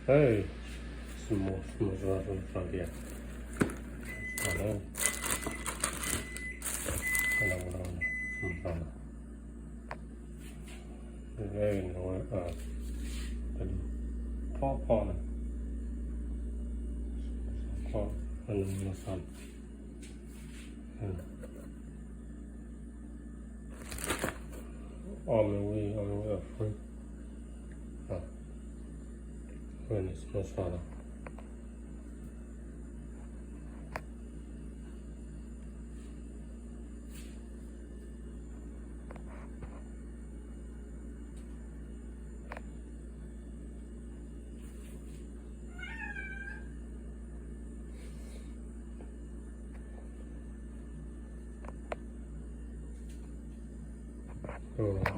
Hey, small, small, small, small, small, yeah. Hello. Hello, hello, hello. Small, small. Very nice. Uh, ဖီဖီန့ၣ် ဖီ အနမီၤသၣ် အီၣ်မ့ၢ်ဝံၤ အီၣ်မ့ၢ်ဝံၤအဖု ဝဲန့ၣ် small လီၤ. အ